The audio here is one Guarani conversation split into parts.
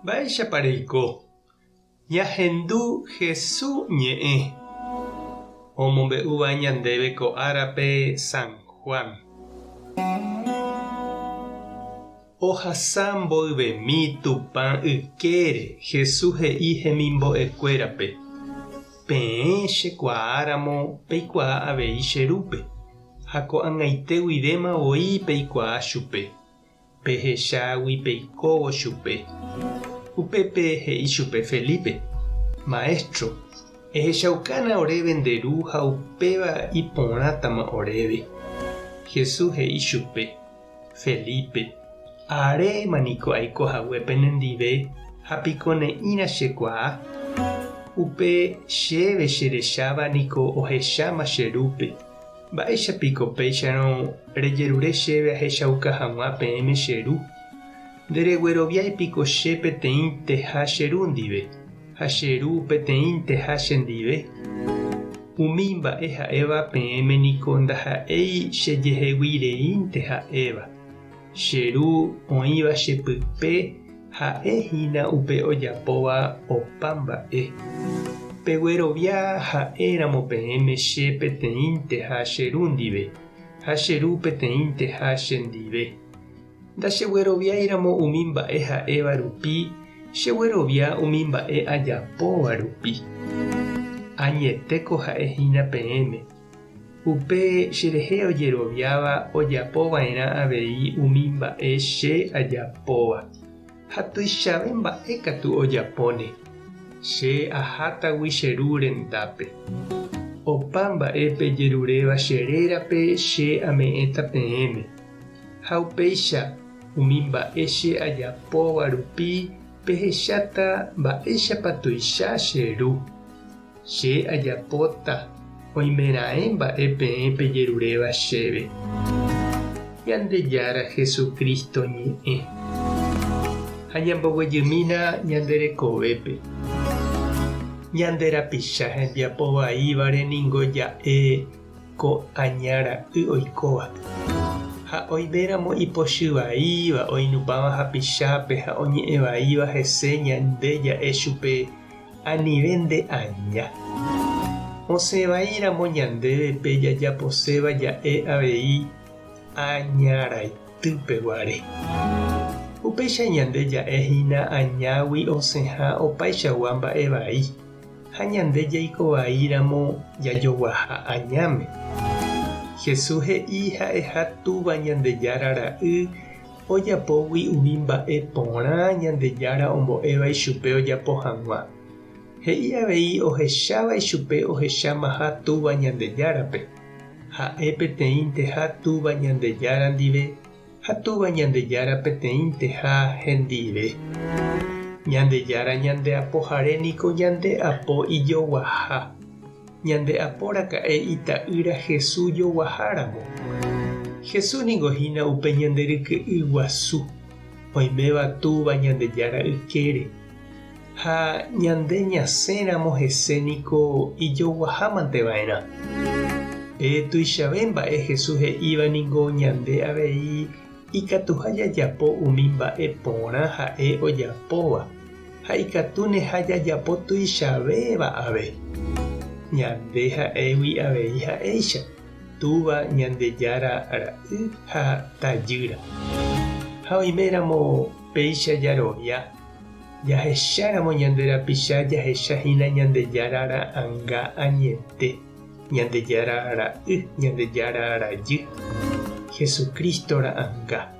Mba'éichapa reiko? Ñahendu Hesu ñe'ẽ omombe'úva ñandéve ko árape San Juan. Ohasa mboyvemi Tupã ykére Hesu he'i hemimbo'ekuérape, Peẽ chekuaáramo peikuaa avei che Rúpe, ha ko'ag̃aite guivéma voi peikuaa chupe. Pehechágui peikóvo chupe. Upépe he'i chupe Felipe, Maéstro, ehechaukána oréve nde Ru ha upéva iporãtama oréve. Jesús he'i chupe, Felipe, aréma niko aiko hague penendive ha piko ne'ĩra chekuaa? Upe chéve cherecháva niko ohecháma che Rúpe. Mba'éicha piko péicharõ rejerure chéve ahechauka hag̃ua peẽme che Ru? Nderegueroviái piko che peteĩnteha che Ru ndive, ha che Ru peteĩnteha chendive? Umi mba'e ha'éva peẽme niko ndaha'éi chejehegui reínte ha'éva. Che Ru oĩva che pype ha'e hína upe ojapóva opa mba'e. Peguerovia ha'éramo peẽme che peteĩnteha che Ru ndive, ha che Ru peteĩnteha chendive. Ndachegueroviáiramo umi mba'e ha'éva rupi, cheguerovia umi mba'e ajapóva rupi. Añetéko ha'e hína peẽme. Upe cherehe ojeroviáva ojapo va'erã avei umi mba'e che ajapóva, ha tuichave mba'e katu ojapóne, che ahátagui che Ru rendápe. Opa mba'e pejeruréva che rérape che ame'ẽta peẽme, ha upéicha umi mba'e che ajapóva rupi pehecháta mba'éichapa tuicha che Ru. Che ajapóta oimeraẽ mba'e peẽ pejeruréva chéve. Ñandejára Jesucristo ñe'ẽ. Ha ñamboguejymína ñande rekovépe. Ñande rapicha hembiapo vaívare ningo ja'e ko aña ra'y oikóva. Ha oiméramo ipochy vaíva oinupãva hapichápe ha oñe'ẽ vaíva hese ñande ja'e chupe Anive nde aña. Osẽ vai ramo ñandéve pe jajaposéva ja'e avei aña raitýpe guare. Upéicha ñande ja'e hína añágui osẽha opaichagua mba'e vai, ha ñande jaiko vai ramo jajoguaha añáme. Jesús he'i ha'eha Túva Ñandejára Ra'y Ojapógui umi mba'e porã Ñandejára ombo'éva ichupe ojapo hag̃ua. He'i avei ohecháva ichupe ohechámaha Túva Ñandejárape. Ha'e peteĩnteha Túva Ñandejára ndive ha Túva Ñandejára peteĩnteha hendive. Ñandejára ñande Apohare niko ñande apo ijoguaha. Ñande apo raka'e Ita'ýra Jesús joguaháramo. Jesús ningo hína upe ñande ryke'y guasu, oiméva Túva Ñandejára ykére. Ha ñande ñasẽramo hese niko ijoguahámante va'erã. Pe tuichave mba'e Jesús he'íva ningo ñande avei ikatuha jajapo umi mba'e porã ha'e ojapóva. Ha ikatúneha jajapo tuichavéva ave. Ñande ha'égui avei ha'éicha, Túva Ñandejára Ra'y ha Tajýra. Ha oiméramo péicha jarovia, jahecháramo ñande rapicha jahecha hína Ñandejára ra'anga añete, Ñandejára Ra'y, Ñandejára Rajy, Jesucristo ra'anga.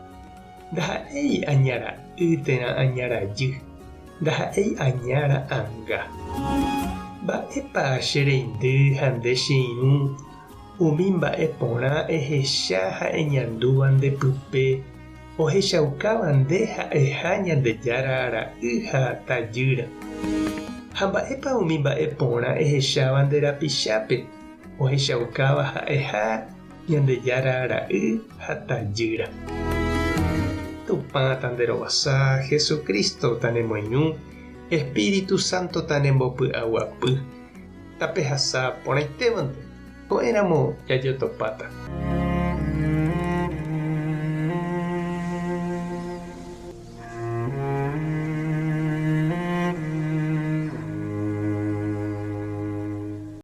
Ndaha'éi aña ra'y térã aña rajy, ndaha'éi aña ra'anga. Mba'épa che reindy ha nde che irũ umi mba'e porã ehecha ha eñandúva nde pype ohechaukáva nde ha'eha Ñandejára ra'y ha tajýra? Ha mba'épa umi mba'e porã ehecháva nde rapichápe ohechaukáva ha'eha Ñandejára ra'y ha tajýra. Tupã tanderovasa, Jesucristo tanemoirũ, Espíritu Santo tanembopy'aguapy. Tapehasa porãitévante, ko'ẽramo jajotopáta.